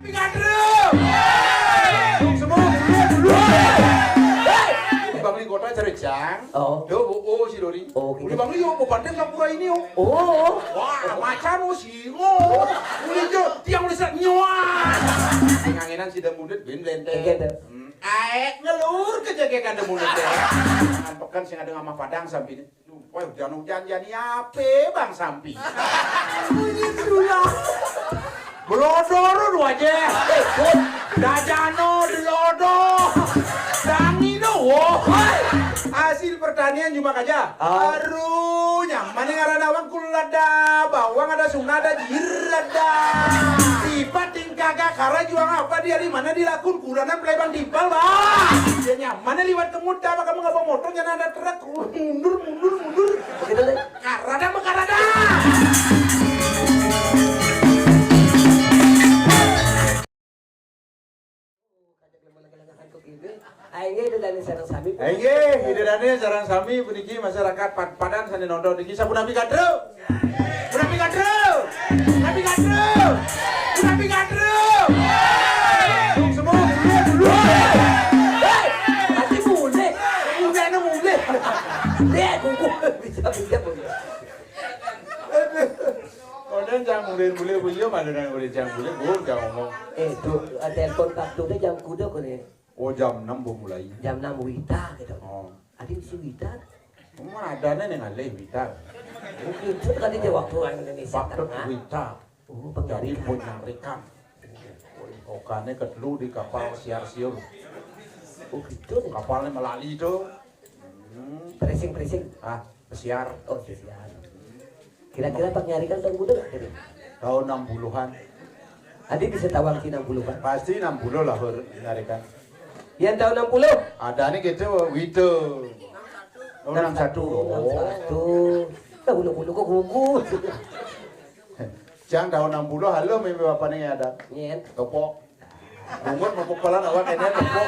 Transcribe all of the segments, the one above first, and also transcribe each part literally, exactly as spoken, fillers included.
Pingadrem. Semua dulu, dulu. Hei. Bang Li Kota cerejang. Oh. Yo, oh, oh, si Dori. Oh, gitu. Udah Bang Li, yo, mau banding sampura ini, oh. Oh. Wah, macan, oh, singo. Udah, jo, tiang udah set, nyuah. Ngangenan si Demundut, bin lenteng. Gitu. Hmm. Aek ngelur ke jagekan Demundut, ya. Kan pekan sing ada ngamah Padang sampai ini. Wah, hujan-hujan jadi ape, Bang Sampi? Bunyi sulah. Belodor lu aja. Eh, Bud. Dajano delodo. Dangi no, wohoi. Hasil pertanian cuma aja. Ah. Aduh, nyaman nih ngaran awang kulada. Bawang ada suna ada jirada. Tiba tingkah kakara juang apa dia di mana dilakun kuranan pelebang timpal, Bang. Dia nyaman nih liwat kemud, apa kamu nggak bawa motor, jangan ada truk. Mundur, mundur, mundur. Begitu deh. Karada mah karada. Aing gé Ida Dané sareng sami. Aing gé Ida Dané sareng sami puniki masyarakat Pad-, Padan sané nonton niki sapunapi kadru. Punapi kadru. Punapi kadru. Punapi kadru. Semua dulu, dulu. Hei, hati mulai. Mulai, mulai. Deh, kuku. Bisa, bisa, bisa. Konden jang mulir-mulir, Bu, iya, malunan mulir jang mulir, Bu, jang ngomong. Eh, tuh, telepon Pak Tuh téh jam kuda kene. Oh, jam enam, Bu, mulai. Jam enam wita gitu. Oh. Adi bisi wita. Emang adanya yang ngalih wita. Mungkin itu kan dia waktu orang Indonesia Pak Tuh Tengah. Wita. Oh, jadi penyaringan. Penyaringan. Okane kedelu di kapal siar siur. Oh, gitu deh. Kapalnya melali tuh. Hmm. Pressing, pressing. Ah, pesiar. Oh, pesiar. Kira-kira Pak Nyarikan tahun muda nggak, gitu? Tahun enam puluhan. Adi bisa tawang di enam puluhan? Pasti enam puluh lahir Nyarikan. Yang tahun enam puluh? Ada nih gitu, Wito. Oh, enam satu. Enam satu. Oh. Nah, bulu-bulu kok gugus. Jang tahun enam puluh, halo, mimpi bapaknya ada. Nyen. Topok. Bungut mabuk palan awak kéné tepuk.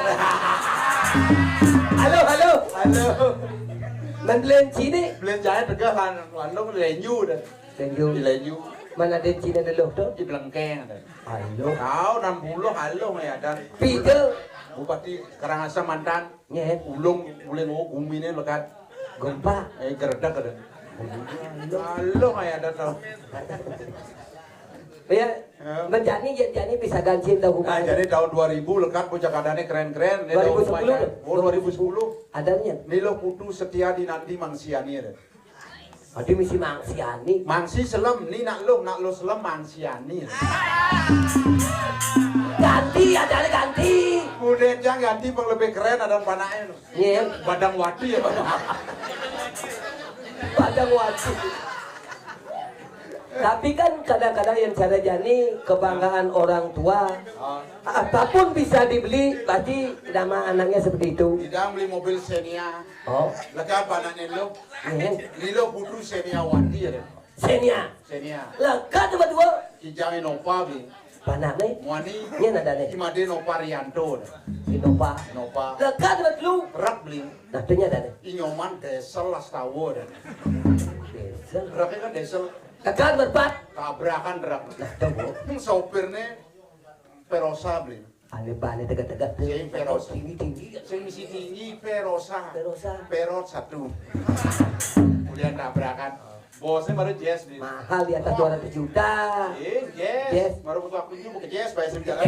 Halo, halo. Halo. Mén belen Cina. Belen Cina tegah lan, anu, lenyu dah. Lenyu. Di lenyu. Mana ada Cina dulu tuh? Di Blengkeng ada. Halo. Tahu enam puluh, halo, ya, dan Pidel. Bupati Karangasem mantan. Nggih. Ulung, ulung, oh, guminé lekat. Gempa. Eh, geredak ada. Halo, kayak ada tahu. Ya, ya. Menjani, ya, jani bisa ganjil tahu. Nah, jadi tahun dua ribu lekat puncak adanya keren-keren. Ini dua ribu sepuluh tahun tuh. Oh, dua ribu sepuluh. Adanya. Ini lo putu setia di nanti Mang Siani ada. Adi misi Mang Siani. Mangsi selem, ni nak lo, nak lo selem Mang Siani. Ganti, adanya ganti. Udah jang ganti pang lebih keren ada panaknya. Iya. Badang Wati ya, Bang. Badang Wati. Tapi kan kadang-kadang yang cara jani kebanggaan orang tua. Oh. Apapun bisa dibeli, pasti nama anaknya seperti itu. Tidak beli mobil Xenia. Oh. Lega panaknya lo. Iya. Lilo putu Xenia Wati ya. Xenia. Xenia. Lega tuh berdua. Kijang Innova beli. Panakné. Muani. Nyén adané. Imade Nova Rianto. Innova. Nova. Lega tuh berdua. Truk beli. Nah, itu nya adané. Inyoman diesel lastawa dah. Diesel. Truknya kan diesel. Lega tuh berempat. Tabrakan truk. Nah, itu, Bu. Hmm, sopirnya Perosa beli. Aneh banget tegak-tegak. Sing Perosa. Tinggi-tinggi. Sing misi tinggi Perosa. Perosa. Perot satu. Kemudian tabrakan. Bosnya baru Jazz nih. Mahal di atas dua ratus juta. Eh, Jazz. Jazz. Baru butuh aku juga ke Jazz, bayar sendiri jalan.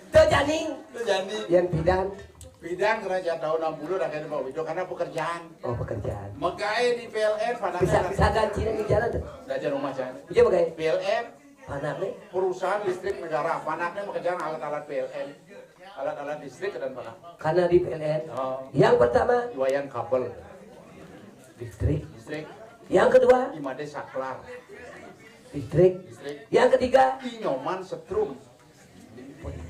Tuh, Janing. Tuh, Janing. Yang bidan. Bidan kerja tahun enam puluh udah kayak Pak Wido karena pekerjaan. Oh, pekerjaan. Megai di P L N, pada bisa, bisa ganti di jalan tuh. Udah aja rumah jalan. Iya, megai. P L N. Panaknya? Perusahaan listrik negara, panaknya mengerjakan alat-alat P L N, alat-alat listrik dan panak. Karena di P L N. Oh. Yang pertama? Iwayan kabel. Listrik. Listrik. Yang kedua? Imade saklar. Listrik. Listrik. Yang ketiga? Inyoman setrum.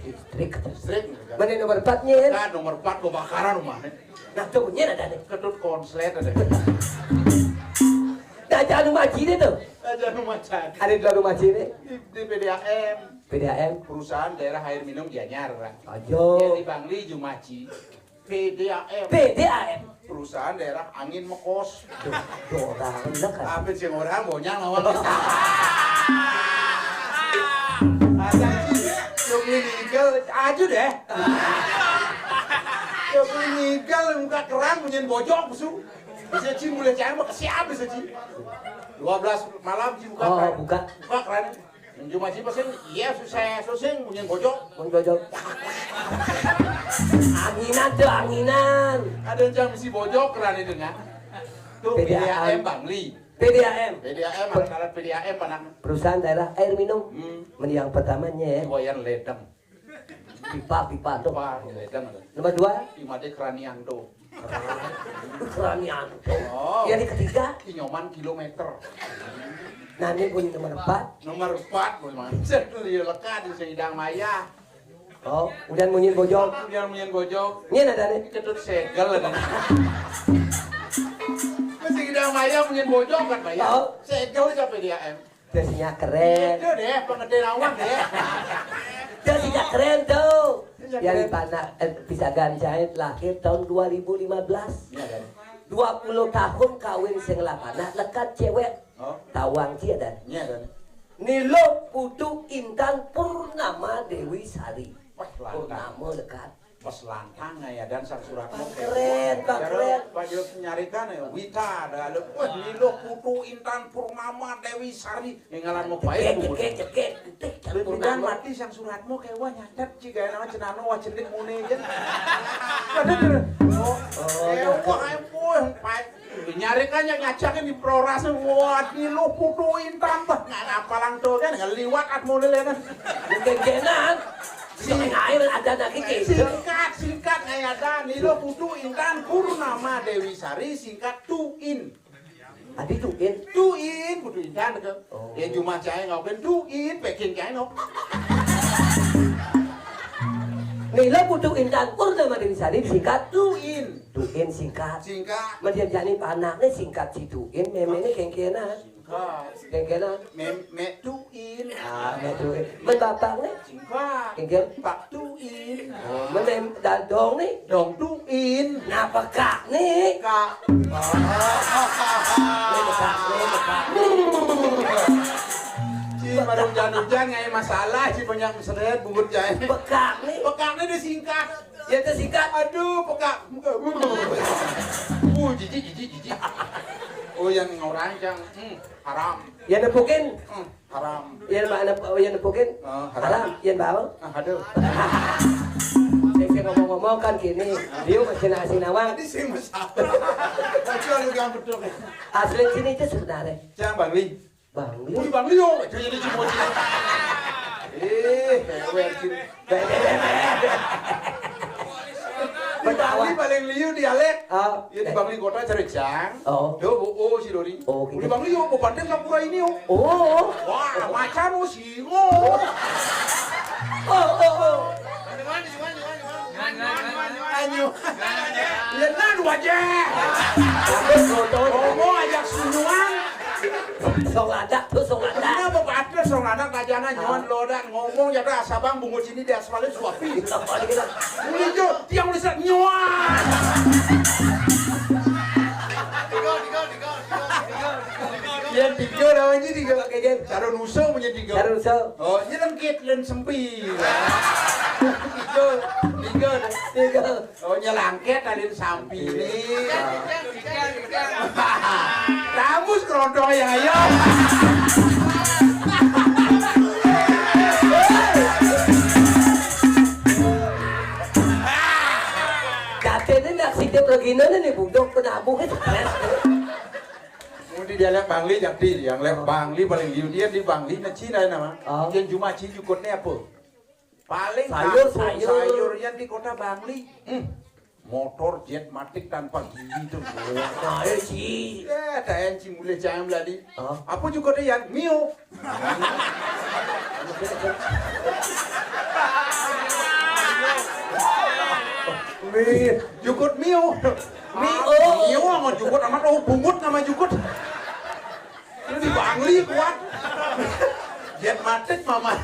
Listrik. Listrik. Mana nomor empat nya? Nah, nomor empat kebakaran rumahnya. Nah, tuh, nya ada nih. Ketut konslet ada. Nah, jangan rumah sini tuh. Nah, jangan rumah sini. Ada di rumah sini. Di, di P D A M. P D A M. Perusahaan daerah air minum Gianyar, Pak. Ayo. Jadi Bangli Jumaji. P D A M. P D A M. Perusahaan daerah angin mekos. Tuh, tuh orang bener kan? Apa sih orang bonyang lawan? Kel aja deh. Ya, kuwi ngigal muka keran, munyin bojok, pesu. Bisa ci mulai cai mah kesiap bisa ci. Dua belas malam ci buka. Oh, keran. Buka keran. Cuma ci pesen, iya susah, susing, munyin bojok. Mun bojok. Anginan tuh, anginan. Ada yang misi bojok keran itu, nah. Tuh P D A M. P D A M Bangli. P D A M. P D A M, alat-alat P D A M, anak. Perusahaan daerah air minum. Hmm. Mun yang pertamanya ya. Wayan ledeng. Pipa, pipa tuh. Pipa, ledeng. Nomor dua. Imade keranian tuh. Keranian tuh. Oh. Yang ketiga. Inyoman kilometer. Nah, ini bunyi nomor empat. Nomor empat, bunyi mana? Saya tuh dia lekat di Singidang Maya. Oh, udah munyin bojok. Udah munyin bojok. Ini ada nih. Ketut segel ada. Singidang Maya munyin bojok kan, Maya? Oh. Segel aja P D A M. Dasinya keren. Itu deh, pengertian awak deh. Dasinya keren tuh. Dasinya keren. Yang di Panak, eh, Pisagan Jahit lahir tahun dua ribu lima belas. Iya, kan? Dua puluh tahun kawin sing lapana lekat cewek. Oh. Tawang cia dan. Iya, kan? Nilo Putu Intan Purnama Dewi Sari. Wah, lantang. Purnama lekat. Pas lantang ya dan sang surat. Keren, Pak, keren. Pak Jero nyarikan ya, Wita ada, ada. Wah, Nilo Putu Intan Purnama Dewi Sari. Yang ngalan mau baik. Jeket, jeket, jeket, jeket. Purnama. Mati sang suratmu kayak wah nyantet sih kayak nama cenano wah cenik muni aja. Waduh. Oh, oh, ya, wah, ayo, wah, Pak. Nyarikan yang ngajakin di Proras, wah, Nilo Putu Intan, bah, nggak apalang tuh kan, nggak liwat at model ya kan. Bukan jenan. Sing air ada lagi gitu. Singkat, singkat, kayak ada Nilo Putu Intan Purnama Dewi Sari, singkat Tuin. Adi Tuin. Tuin, Putu Intan ke. Oh. Ya cuma saya ngapain Tuin, pekin kayak no. Nilo Putu Intan Purnama Dewi Sari, singkat Tuin. Tuin singkat. Singkat. Menjadi anaknya singkat si Tuin, memangnya kengkena. Singkat. Kengkena. Mem, me Tuin. Ah, me Tuin. Men bapak nih? Singkat. Kengken. Pak Tuin. Oh, men mem dadong nih? Dong Tuin. Nah, pekak nih? Kak. Nih pekak, nih pekak. Ci, baru hujan-hujan, nggak ada masalah, ci banyak seret, bungut jahit. Pekak nih? Pekak nih disingkat. Ya, tersingkat. Aduh, pekak. Uh, jijik, jijik, jijik. Oh, yang ngorang, yang, hmm, haram. Ya, nepukin. Hmm, haram. Ya, mbak, nep-, ya, nepukin. Ah, haram. Haram. Ya, mbak. Ah, aduh. Saya, saya ngomong-ngomong kan gini, dia masih nasi nawang. Tadi sih masalah. Tapi orang yang betul. Asli sini itu sebenarnya. Jangan Bangli. Bangli. Wih, Bangli yo, jadi jadi cuma. Eh, wewer sini. Bangli paling liu dialek. Ah. Ya di Bangli kota cari jang. Oh. Yo, oh, oh, si Dori. Oh, gitu. Di Bangli yo, mau paten kampura ini yo. Oh. Wah, macan oh, singo. Oh, oh, oh. Anyu. Ya nan wajah. Ngomong ajak sunyuan. Song ladak tuh, song ladak. Ini apa Pak Adres, song ladak tajana, nyawan lodak, ngomong ya dah, sabang bungut sini di aspalnya suapi. Ini jo, tiang udah set nyuan. Yang tiga namanya tiga. Oke, Jen. Cara nusuk punya tiga. Cara nusuk. Oh, ini lengkit, len sempi. Tiga, tiga, tiga. Oh, nyelangket alin sampi ini. Rambus kerontong yang ayo. Katanya nak sidip lagi nana nih budok penabuh itu stres. Mau di dialek Bangli jadi, yang lek Bangli paling liu dia di Bangli na Cina nama. Oh. Yang cuma Cina jukutnya apa? Paling sayur, kampung sayur. Sayur yang di kota Bangli. Hmm. Motor jet matik tanpa gigi tuh. Nah, eh, ci. Ya, tayan ci mulai jangan beladi. Oh. Apa juga deh yang Mio? Mio, jukut Mio. Mio. Mio sama jukut amat, oh, bungut nama jukut. Ini di Bangli kuat. Jet matik mama.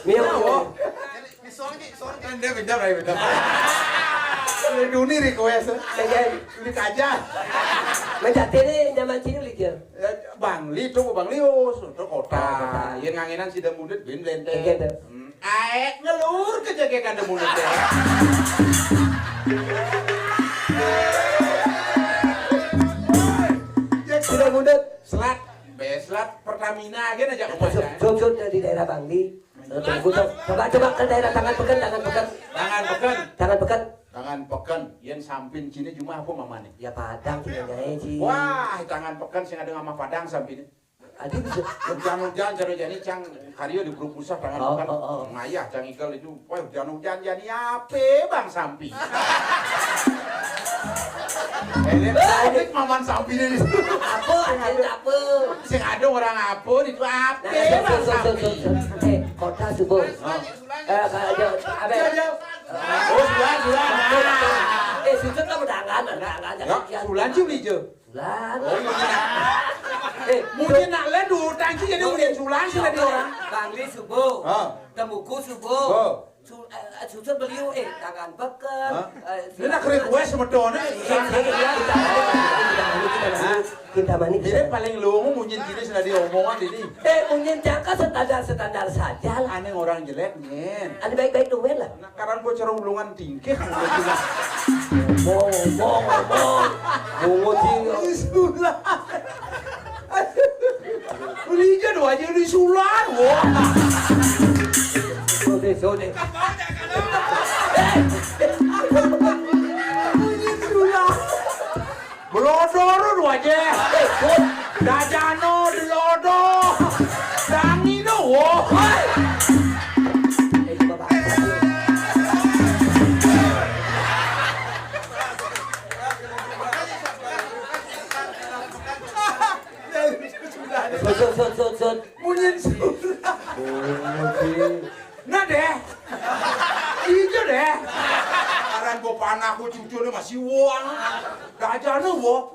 Mio. Nah, oh. Ini soalnya, soalnya. Dia beda, beda. Ini Duni request. Iya, iya. Ini aja. Menjati ini zaman sini beli dia. Ya, Bangli tuh, Bangli, oh, sudah kota. Oh, kota. Yang ngangenan si Damudet bin Blente. Iya, iya. Hmm. Aek ngelur ke jage kande mulut deh. Sudah mundut. Selat, be selat Pertamina aja aja. Sun, sun, sun, di daerah Bangli. Coba, coba ke daerah Tangan Peken, Tangan Peken. Tangan Peken. Tangan Peken. Tangan Peken. Yen sampin cine jumah apa mamane? Ya Padang cine nyai ci. Wah, Tangan Peken sing ada nama Padang sampin. Adi bisa. Hujan-hujan cara jani cang karyo di grup pusat Tangan Peken. Oh, oh. Ngayah cang igal itu. Wah, hujan-hujan jani ape bang sampi? Elektronik maman sampi ini. Apa? Ada apa? Sing ada orang apa itu ape bang sampi? Eh, kota subuh. Eh, kalau ada. Oh, sudah, sudah. Eh, sujud lah, udah kan, udah kan. Ya, sulan sih beli je. Sulan. Oh, iya. Eh, mungkin nak le dutan sih jadi mungkin sulan sih tadi orang. Bangli subuh. Temuku subuh. Su- eh, eh, Susun beliau, eh, Tangan Peken. Ini nak request semetone. Iya, iya, iya, kita mani, kita mani, kita mani. Jadi paling lu mau munyin gini sudah diomongan ini. Eh, munyin jangka standar-standar saja lah. Aneh orang jelek, nyen. Aneh baik-baik dong, lah. Nah, karena gua cara ulungan tingkih. Ngomong, ngomong, ngomong. Ngomong sih. Isulah. Beli aja doa aja disulan. Wah. Sode, sode. Beli sulan. Belodoro doa aja. Dajano delodo. Dangino. Wah. Sun, sun, sun, sun, sun. Munyin sulan. Nah deh. Itu deh. Aran gua panah gua cucune masih wong. Dajane wo.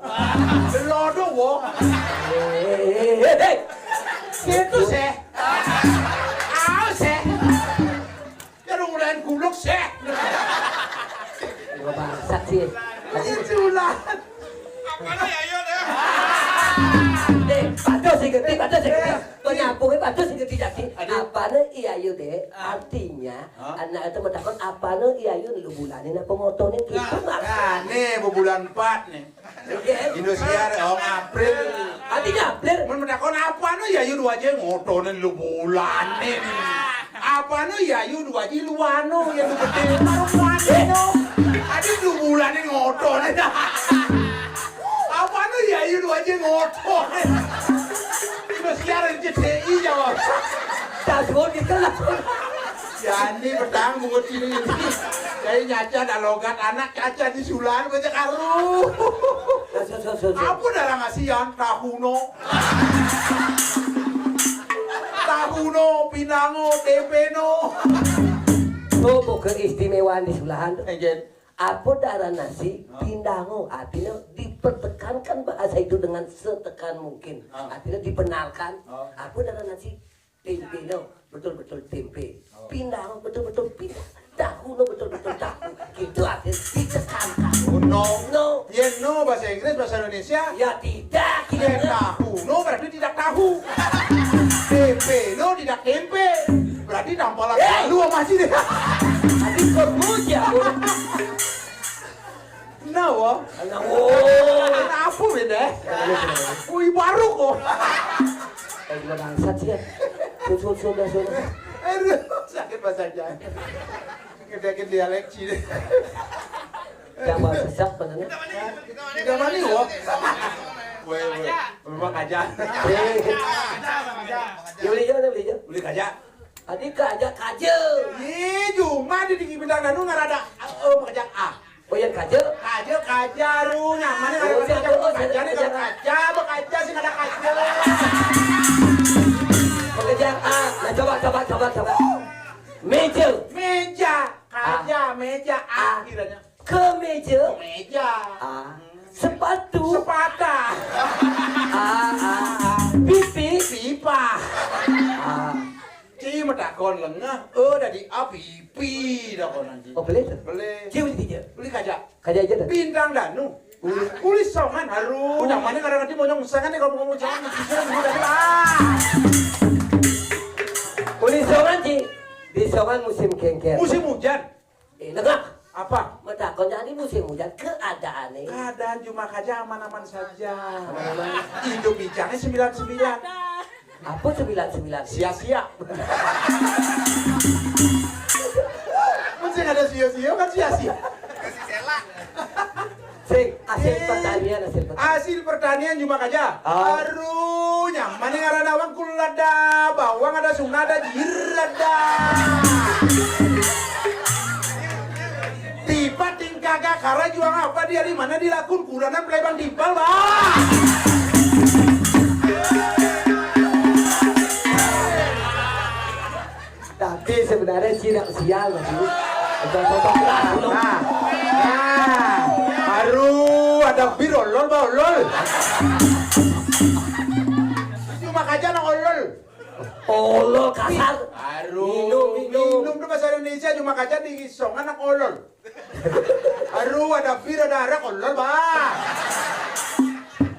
Delodo wo. Eh, eh, eh, eh. Itu sih. Au sih. Ya lu ngulain guluk sih. Gua bangsat sih. Munyin sulan. Apane ya, ayo deh. Eh, patuh sing genti, patuh sing genti. Penyambungnya patuh sing genti jadi. Apane iya ayo deh. Artinya, anak itu mentakon apane iya ayo lu bulanin apa ngotone gitu. Nah, nih bulan empat nih. Indosiar, oh, April. Artinya April. Mun mentakon apane iya ayo dua aja ngotone lu bulanin. Apane iya ayo dua aja lu anu ya lu gede baru kuatino. Adi lu bulanin ngotone. Apane iya ayo dua aja ngotone. Terus siaran C D I jawab. Jago di kelas. Yani petang bungut ini. Jadi nyaca ada logat anak caca di sulan baca karu. Apa darah ngasihan tahuno. Tahuno, pinango, tempeno. Oh, keistimewaan di sulahan. Enggak. Apa darah nasi pindango, artinya dipertekankan bahasa itu dengan setekan mungkin. Artinya dibenarkan. Apa darah nasi tempeno, betul-betul tempe. Pindango, betul-betul pindah. Tahuno, betul-betul tahu. Gitu artinya ditekankan. No. No. Yen no bahasa Inggris, bahasa Indonesia. Ya tidak. Yen tahuno berarti tidak tahu. Tempeno tidak tempe. Berarti nampalan lalu sama sih deh. Tapi kok bujang. Nah, wah. Anak, oh. Anak apa beda? Wih, baru kok. Eh, gila bangsat sih ya. Sun, sun, sun, sun. Aduh, sakit bahasanya. Ngedekin dialek sih. Jangan sesak bener. Kita mani, wah. Weh, weh. Memang aja. Eh. Ya, beli aja, beli aja. Beli aja. Tadi kaja, kaja. Ih, cuma di tinggi bintang danu ngarada. Oh, kaja ah. Oh, yang kaja? Kaja, kaja, ru, nyaman ya, oh, kaja, kaja, oh, kaja, nih, kaja. Kaja, apa kaja sih, ada kaja. Pekerjaan A. Nah, coba, coba, coba, coba. Meja. Meja. Kaja, meja, A, kiranya. Kemeja. Kemeja. A. Sepatu. Sepata. A, A, A. Pipi. Pipa. A. Ci metakon lengah, eh, dadi A pipi takonan ci. Oh, boleh tuh. Boleh. Ci, boleh tidak? Boleh kaja. Kaja aja tuh. Bintang danu. Uli songan haru, nyamannya kadang nanti mau nyong sangan nih kalau mau ngomong jangan bisa dulu dah. Uli songan, Ci. Di Songan musim kéngkén. Musim hujan. Eh, nengah. Apa? Matakon jadi musim hujan keadaannya. Keadaan Juma Kaja aman-aman saja. Aman-aman. Hidup ijangnya sembilan sembilan. Apa sembilan sembilan? Sia-sia. Mesti ada sio-sio kan sia-sia. Sing, hasil pertanian, hasil pertanian. Hasil pertanian Juma Kaja. Ah. Aduh, nyaman nih ngaran awang kula ada bawang, ada suna, ada jir, ada. Tipat tingkaga kara juang apa dia di mana dilakun kuranan pelebang timpal, Bang. Tapi sebenarnya sih nak sial masih. Bukan sotok lah, lu. Nah, nah, baru ada bir olol, ba olol. Cuma kaja nak olol. Olol kasar. Aduh, minum, minum. Minum tuh bahasa Indonesia cuma kaja di songan nak olol. Aduh, ada bir, ada arak, olol, bah.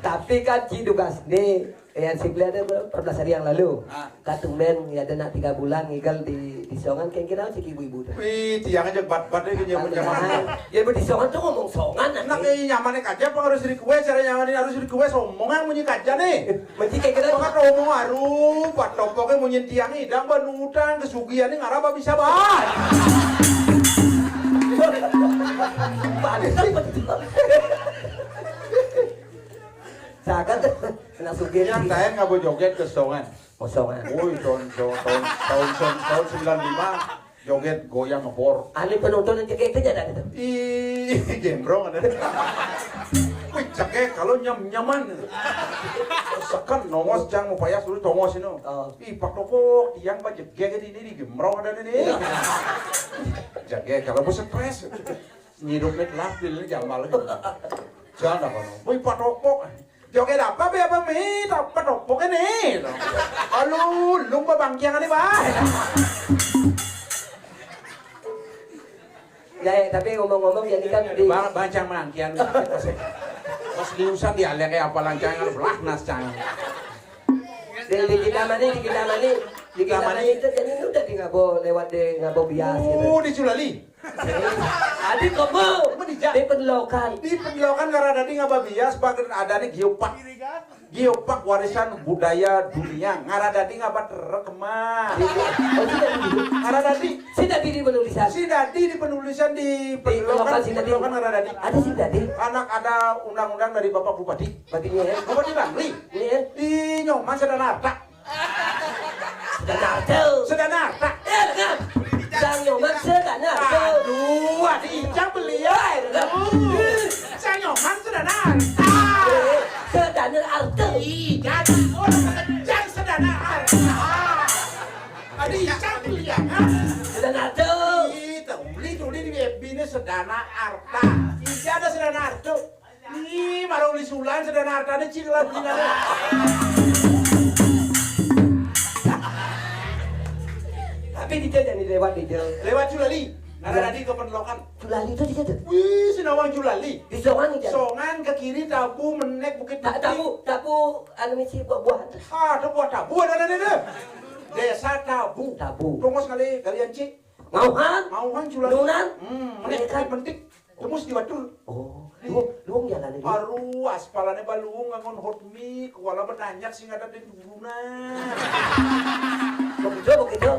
Tapi kan Ci Dugas nih, ya, simply ada berapa belas hari yang lalu. Ah. Katumen, ya, ada nak tiga bulan ngigel di, di songan, kayak kira si ibu-ibu tuh. Wih, tiang aja bat-bat aja nyebut zaman. Ya, di songan tuh ngomong songan, nak anjing. Kayak nyamannya kaja, apa harus request, cara nyamannya harus request, omongan munyi kaja nih. Mesti kayak gitu. Pakat omong aru, pat topoke munyin tiang idang ban utang kesugihan ning arah bisa ban. Sakat kena sugih. Yang saya nggak mau joget ke songan. Kosongan. Woi, tahun, tahun, tahun, tahun, tahun sembilan lima. Joget goyang ngebor. Ahli penonton yang cekek itu jangan itu. Ih, gembrong ada. Wih, cekek kalau nyam nyaman. Seken nongos jang mau payah suruh tongos ini. Oh. Ih, pak topok, tiang pak jegek ini, ini di gembrong ada ini. Iya. Jegek kalau mau stres. Ngirup nih lah, pilih jambal gitu. Jangan apa no. Wih, pak topok. Joget apa be apa mi, apa topok ini. Alu, lumba bangkiang ini bah. Ya, eh, tapi ngomong-ngomong, jadi kan di Bang, bancang mangkian. Pas liusan dialek apa lancang, belah nas cang. Di, di kita mani, di kita mani, di kita mani itu jadi udah di ngabo lewat di ngabo bias gitu. Oh, di Culali. Adi komo. Di pendelokan. Di pendelokan karena tadi ngabo bias, bagian ada nih geopark. Geopark warisan budaya dunia. Ngaradadi ngabat rekema. Oh, si Dadi. Ngaradadi. Si Dadi di penulisan. Si Dadi di penulisan di penulisan, si Dadi. Ngaradadi. Ada si Dadi. Anak ada undang-undang dari Bapak Bupati. Baginya ya. Bupati Bangli. Iya. Di Nyoman Sedana Arta. Sedana Arta. Sedana Arta. Eh, Kang. Sang Nyoman Sedana Arta. Aduh, ada Ijang beliau. Eh, Kang. Sang Nyoman Sedana Arta. Eh, Sedana Arta. Ih, jadi orang kencang Sedana Arta. Ada Ijang beliau, ha? Sedana Arta. Ih, tak beli tuh di F B ini Sedana Arta. Ijang ada Sedana Arta. Ih, marau lisulan Sedana Artane cilelan. Tapi di jalan lewat di jalan. Lewat Julali. Ada tadi ke Penlokan. Julali itu di situ. Wih, si nawang Julali. Di Songan di jalan. Songan ke kiri, Tabu, Menek, Bukit Putih. Tabu, Tabu, anu misi buah-buahan. Ah, ada buah tabu ada ada ada. Desa Tabu. Tabu. Tunggu sekali kalian, Ci. Ngauhan. Ngauhan Julali. Nunan. Hmm, Menek, Menek. Bukit Pentik. Tembus di Batur. Oh, luung, luung jalan ini. Aru, aspalane baluung ngangon hot mix, kuala bananyak sing ada di turunan. Begitu, begitu.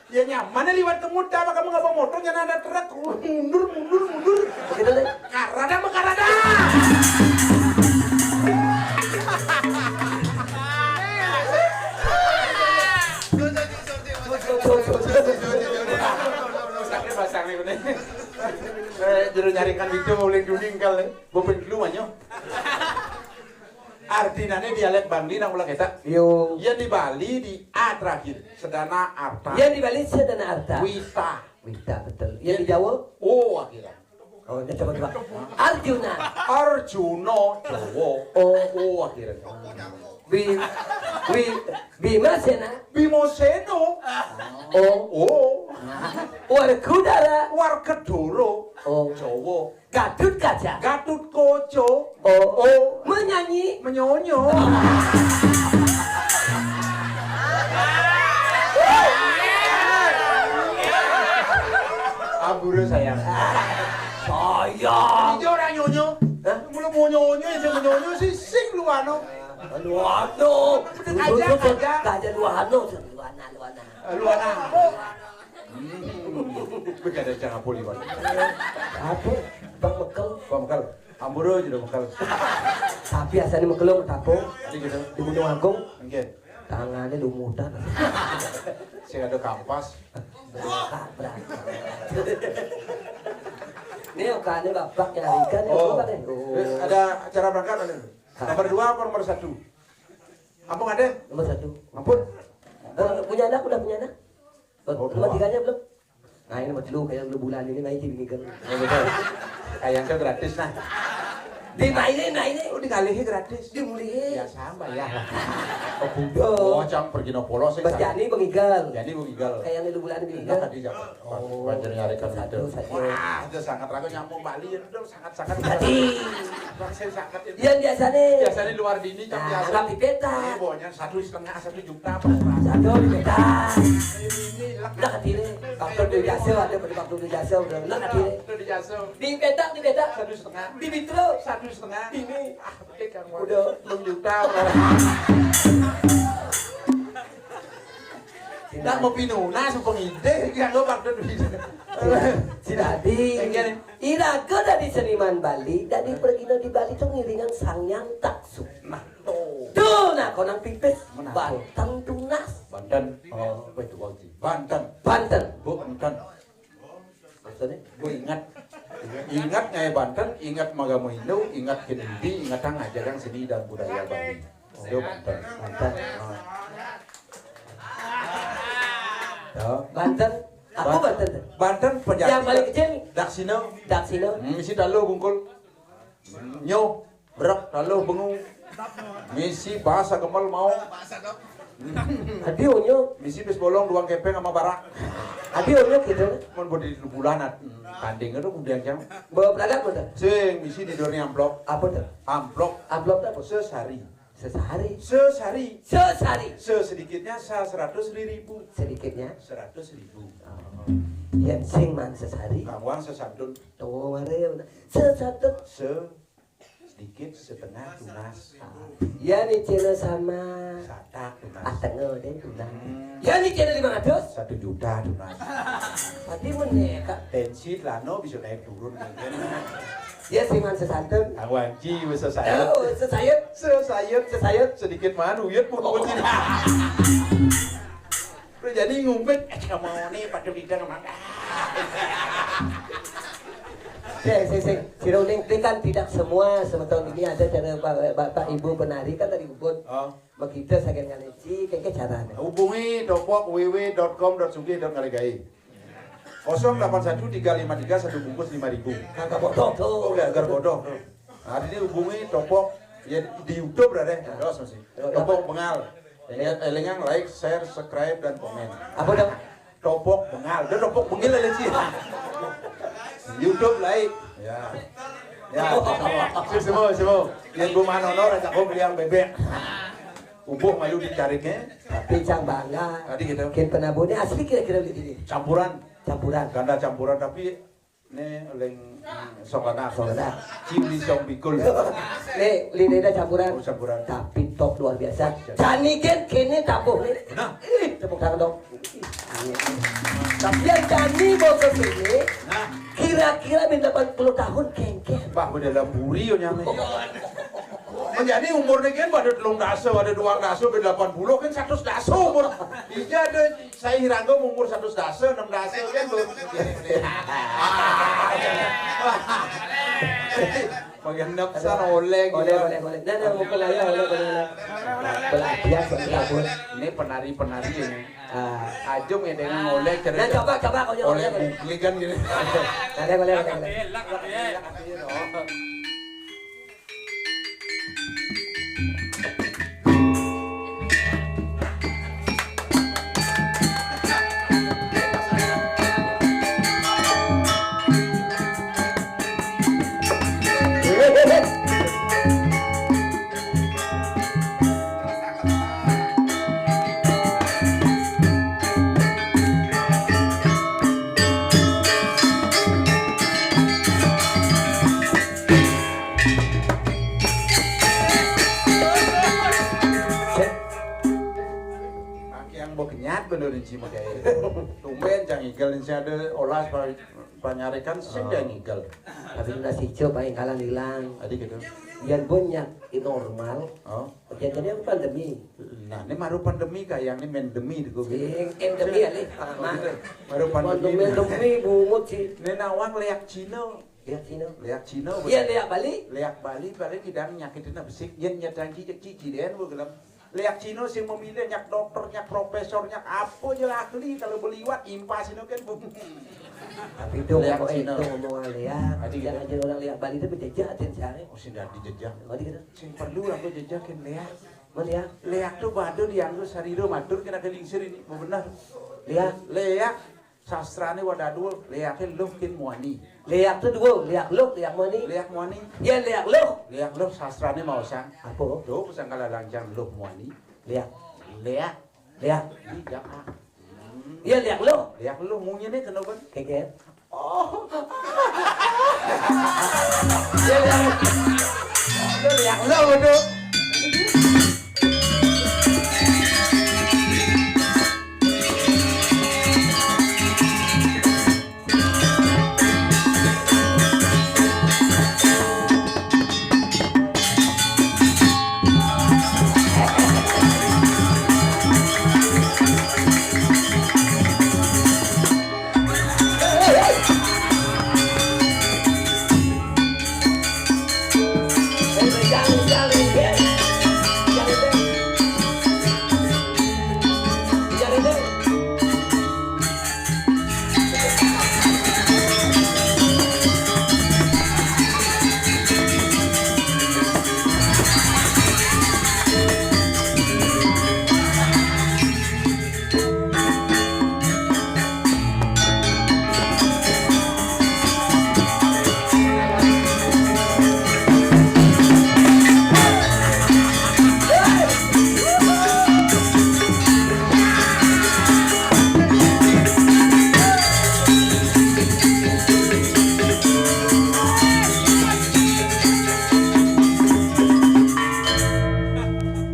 Ya nyaman liwat kemud, apa kamu nggak bawa motor, jangan ada truk, mundur, mundur, mundur. Begitu deh. Karada mah karada. Sakit pasang nih, bener. Eh, jero nyarikan itu uling duning kal, eh. Bopin dulu manyo. Artinane dialek Bangli nang ulah kita. Yo. Yang di Bali di A terakhir. Sedana Arta. Yang di Bali Sedana Arta. Wita. Wita, betul. Yang di Jawa? Oh, akhirnya. Oh, ini coba, coba. Arjuna. Arjuna, Jawa. Oh. Oh, akhirnya. Bi-, Bi-, Bimasena. Bimoseno. Oh. Oh. Warkudara. Warkedoro. Oh. Jawa. Gatut Kaca. Gatut Koco. Oh. Oh. Menyanyi. Menyonyo. Oh. Udah sayang. Sayang. Ini orang nyonyo. Hah? Belum mau nyonyo, yang mau nyonyo sih sing lu ano. Lu ano. Bener aja, aja. Aja lu ano, lu ano, lu ano. Lu ano. Hmm. Begadang jangan pulih, Bang. Apa? Bang Mekel. Bang Mekel. Ampura jero Mekel. Tapi asane Mekel lho, Tapo. Jadi gitu. Di Gunung Agung. Nggih. Tangane lumutan. Sing ada kampas. Brak, brak. Ini okane bapak nyarikan ya, oh. Bapak, eh. Oh. Eh, ada acara berangkat ada. Hah? Nomor dua apa nomor satu? Ampun ada? Nomor satu. Ampun. Eh, punya anak, udah punya anak? Oh, nomor dua. Tiganya belum? Nah, ini nomor telu, kayak lu bulan ini naik di kan. Oh, betul. Kayak yang gratis nah. Dimainin, mainin. Oh, dikalihi gratis. Dimulihin. Ya sama ya. Oh, budak. Oh, cang pergi no polos sih. Mas Jani bengigal. Jani bengigal. Kayak yang lu bulan ini bengigal. Enggak, tadi siapa? Oh, panjang nyari kan satu, itu. Satu. Wah, itu sangat ragu nyambung Bali itu sangat-sangat. Tadi. Bang, saya sangat itu. Yang biasanya. Biasanya luar dini, nah, biasa. Tapi peta. Ini bawahnya satu setengah, satu juta, Pak. Satu juta. Ini, ini, lek. Nah, katire. Waktu di jasa, ada pada waktu di jasa, udah. Nah, katire. Waktu di jasa. Di peta, di peta. Satu setengah. Di Bitro. Satu setengah. Ini. Ah, oke, Kang. Udah. Enam juta, Pak. Tidak mau pinunas, mau pengide, yang lo waktu di. Tidak, tidak di. Enggak, nih. Iraga dadi seniman Bali, dadi pergina di Bali to ngiringan Sang Hyang Taksu. Nah, tuh. Tuh, nah, konang pipis. Menarik. Banten tunas. Banten. Oh, weh, tuh, Wangji. Banten. Banten. Bu, Banten. Maksudnya? Bu, ingat. Ingat ngae Banten, ingat Magama Hindu, ingat Kennedy, ingat kang ajaran seni dan budaya Bali. Itu Banten. Banten. Ah. Ya. Banten. Aku Ban-, Banten. Banten penjati. Yang paling kecil? Daksina. Daksina. Hmm, misi taluh bungkul. Nyo, brek, taluh bengu. Misi bahasa Gempol mau. Adi onyo. Misi bis bolong, duang kepeng sama barak. Adi onyo gitu. Mun budi bulanan, hmm, tanding itu kemudian jam. Bawa pelagat betul. Sing misi di dorni amplop. Apa tuh? Amplop. Amplop apa? Sesari. Sesari. Sesari. Sesari. Se sedikitnya sa seratus ribu. Sedikitnya? Seratus ribu. Oh. Yen sing man sesari. Kawang sesantun. Tuh, mare ya bener. Sesantun. Se sedikit setengah tunas. Ah. Ya ni cina sama. Satak tunas. Ah, tengah deh tunas. Hmm. Ya ni cina lima ratus. Satu juta tunas. Tapi meneh, Kak. Tensi lano bisa naik turun mungkin. Ya, sing man sesantun. Kang Wangji wis sesayut. Oh, sesayut. Sesayut. Sesayut. Sedikit manu, ya pun. Oh. Jadi ngumpet, eh, kamu nih, pada bidang emang. Sing, sing, sing. Sira uning, ini kan tidak semua semeton ini ada cara Bapak, Bapak Ibu penari kan tadi ubun. Oh. Begitu saking ngaleci, kayak caranya. Hubungi topok w w dot com dot sugih dot ngaregai. Kosong delapan satu tiga lima tiga satu bungkus lima ribu. Kagak bodoh tuh. Oh, gak, gak bodoh. Nah, ini hubungi topok ya di YouTube ada deh. Terus masih. Yo, yo. Topok Bengal. Ya, eh, lengang like, share, subscribe, dan komen. Apa dong? Topok Bengal. Udah topok bengil aja sih. YouTube like. Ya. Ya, semua, semua. Yang gua manono, raja gua beli yang bebek. Ubuh malu dicariknya. Tapi cang bangga. Tadi gitu. Kin penabuhnya asli kira-kira begini. Campuran. Campuran. Ganda campuran, tapi ini leng songana. Songana. Cili song bikul. Nih, lidahnya campuran. Oh, campuran. Tapi top luar biasa. Jani kin kini tabuh nih. Nah. Ih, tepuk tangan dong. Tapi yang Jani mau ke sini, nah, kira-kira minta empat puluh tahun kengkeng. Bah, udah dalam buri yo nyampe. Menjadi umurnya kan pada telung dasa, pada duang dasa, pada delapan puluh kan seratus dasa umur. Iya ada saya hirangga umur seratus dasa, enam dasa kan tuh. Bagian nafsan oleh gitu. Boleh, boleh, boleh. Nah, nah, mungkin aja oleh, boleh, boleh. Nah, belajar seperti apa? Ini penari-penari ini. Ah. Aja ngedeng oleh cerita. Nah, coba, coba, kau oleh oleh, boleh. Bukli kan gitu. Boleh, boleh, boleh, boleh. Bener, Ci, makaé. Tumbén cang ngigel, sing ada olas pa-, panyarikan, sing dia ngigel. Tapi nasi ijo paling kalah hilang. Tadi gitu. Yén pun nyak normal. Oh. Jadinya pandemi. Nah, ini maru pandemi, kayak ini mendemi di gua. Sing endemi ya, Lih, Pak Ahmad. Gitu. Maru pandemi. Pandemi, endemi, bungut sih. Ini nawang léak Cina. Léak Cina. Léak Cina. Iya, léak Bali. Léak Bali, paling tidak nyakitin apa sih? Yén nyetang cicik-cicik deh, gua gelem. Léak Cina sing memilih, nyak dokter, nyak profesor, nyak apa aja lah ahli. Kalau beliwat, impas ini kan. Tapi itu léak ngomong, Cina. Itu ngomong léak. Tadi gitu. Jangan jadi orang léak Bali itu menjejak, Cin, sehari. Oh, sing dadi jejak. Tadi gitu. Sing perlu aku jejakin léak. Mana ya? Léak tuh badu dianggo sarira matur kena kelingsir ini. Mau benar. Léak. Léak. Sastrané wadadul, léaké luh kin muani. Léak tuh dua, léak luh, léak muani. Léak muani. Ya, léak luh. Léak luh sastrané maosang. Apa? Tuh, pusang kala lanjang luh muani. Léak. Léak. Léak. Ini jam A. Hmm. Ya, léak luh. Léak luh, munyiné kena ban. Kékét. Oh. Ya, léak. Léak luh, tuh.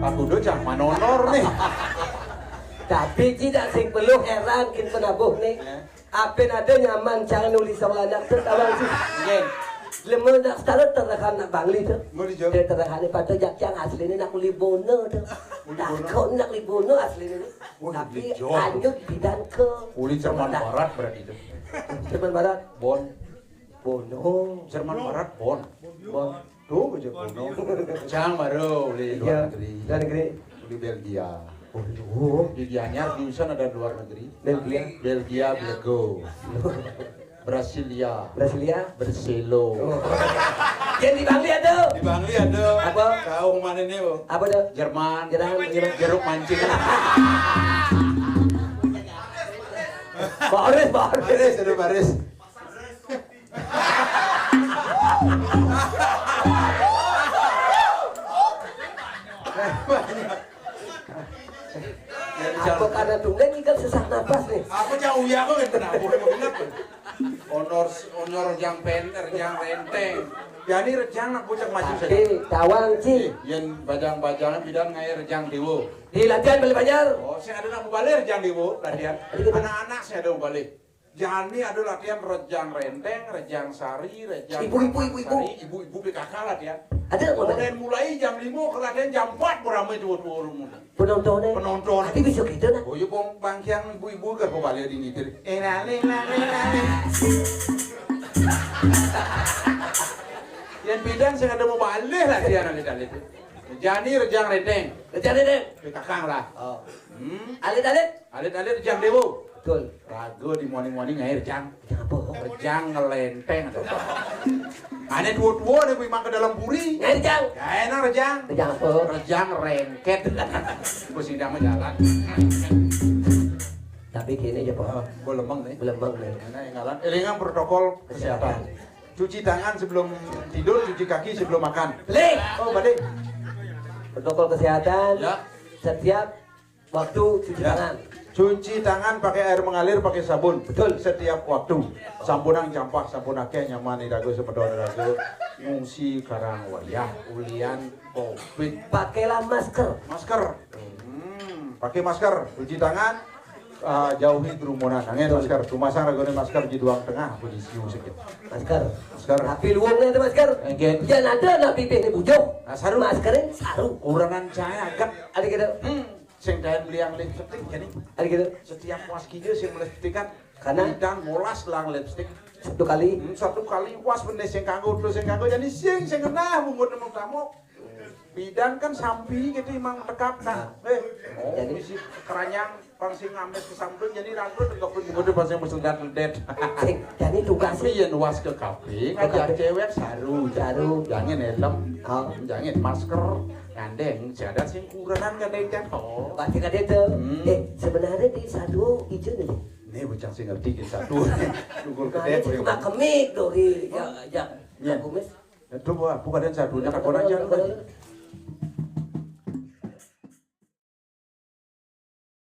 Aku udah cah manonor nih. Tapi tidak sing perlu heran kin penabuh nih. Ya. Apa ada nyaman cara nulis sama anak tuh, tawang sih. Nggih. Lemu nak setara terahan nak Bangli tuh. Mau dijawab. Dia terahan pada jak yang asli ini nak uli bono tuh. Uli bono. Takut nak uli bono asli ini. Wah, tapi dijawab. Lanjut bidan ke. Uli Jerman Barat berarti itu. Jerman Barat. Bon. Bono. Jerman Barat, Bon. Bon. Tuh, aja Bono. Jang baru uli luar negeri. Iya, luar negeri. Uli Belgia. Oh, di Gianyar di sana ada luar negeri. Belgia. Belgia, Belgo. Brasilia. Brasilia. Berselo. Oh. Yang di Bangli ada. Di Bangli ada. Apa? Kau mana ini, Bu? Apa tuh? Jerman. Jerman, Jerman. Jeruk mancing. Baris, baris. Baris, ada baris. Apa karena tunggal ini kan sesak napas nih. Aku jauh ya, aku nggak kenapa, aku nggak kenapa. Honor, honor yang penter, yang renteng. Jadi rejang nak bocah maju saja. Tapi tawang ci. Yen bajang-bajangan bidan ngae rejang dewa. Di latihan balik banjar. Oh, saya ada nak balik rejang dewa latihan. Anak-anak saya ada balik. Jani ada latihan rejang renteng, rejang sari, rejang ibu-ibu, ibu-ibu. Sari, ibu-ibu P K K latihan. Ada apa? Mulai, mulai jam lima ke latihan jam empat beramai tua-tua rumah. Penontonnya. Penonton. Tapi bisa kita nah. Oh, iya, bong bangkiang ibu-ibu ke kembali di ngitir. Eh, lale, lale, lale. Yang bidan saya ada mau balik latihan nanti kali itu. Jani rejang renteng. Rejang renteng. P K K lah. Oh. Hmm. Alit-alit. Alit-alit rejang dewa. Betul. Raga di morning-morning air rejang. Rejang apa? Rejang ngelenteng. Ane tua-tua deh, memang ke dalam puri. Ngai rejang. Ya, enak rejang. Rejang apa? Rejang rengket. Bos sidang mah jalan. Tapi gini aja, Pak. Oh, gua lemeng nih. Lemeng nih. Enak yang ngalan. Elingan protokol kesehatan. Kesehatan. Cuci tangan sebelum tidur, cuci kaki sebelum makan. Lih. Oh, balik. Protokol kesehatan. Ya. Setiap waktu cuci tangan. Cuci tangan pakai air mengalir, pakai sabun. Betul. Setiap waktu. Sampunang campah, sampun akeh nyaman iraga, semedon iraga. Ngungsi karang wayah ulian covid. Pakailah masker. Masker. Hmm, pakai masker, cuci tangan. Ah, jauhi kerumunan. Angin masker. Cuma saragone masker di duang tengah, aku disiu sedikit. Masker. Masker. Tapi luwung itu masker. Engke. Yang ada nabi pene bujung. Nah, saru. Maskernya saru. Kurangan cahaya agak. Ada gitu. Hmm, sing kayak beli yang lipstick jadi Ada gitu. Setiap was kija sing melipstikan Karena- dan molas lang lipstick. Satu kali. Hmm, satu kali was bener sing kanggo terus sing kanggo jadi sing sing kena bungut nemu tamu. Bidan kan sampi gitu emang tekap nah. Eh, oh, Jadi- isi keranyang pang sing ngamis kesamping jadi rambut enggak pun bungut pas yang mesti dedet. Sing, jadi tugas Tapi yen was ke kafe ngajak cewek saru. Saru. Jangan helm. Oh. Jangan masker. Gandeng jadat sing kurenan gandeng kan. Oh. Pasti kan itu. Hmm. Eh, sebenarnya di satu ijo nih. Ini bocah sing ngerti gitu satu. Dukul Makanya gede. sih kemak kemik dori. Ya, ya. Ya. Kumis. Itu wah, bukan satunya tak kurang aja.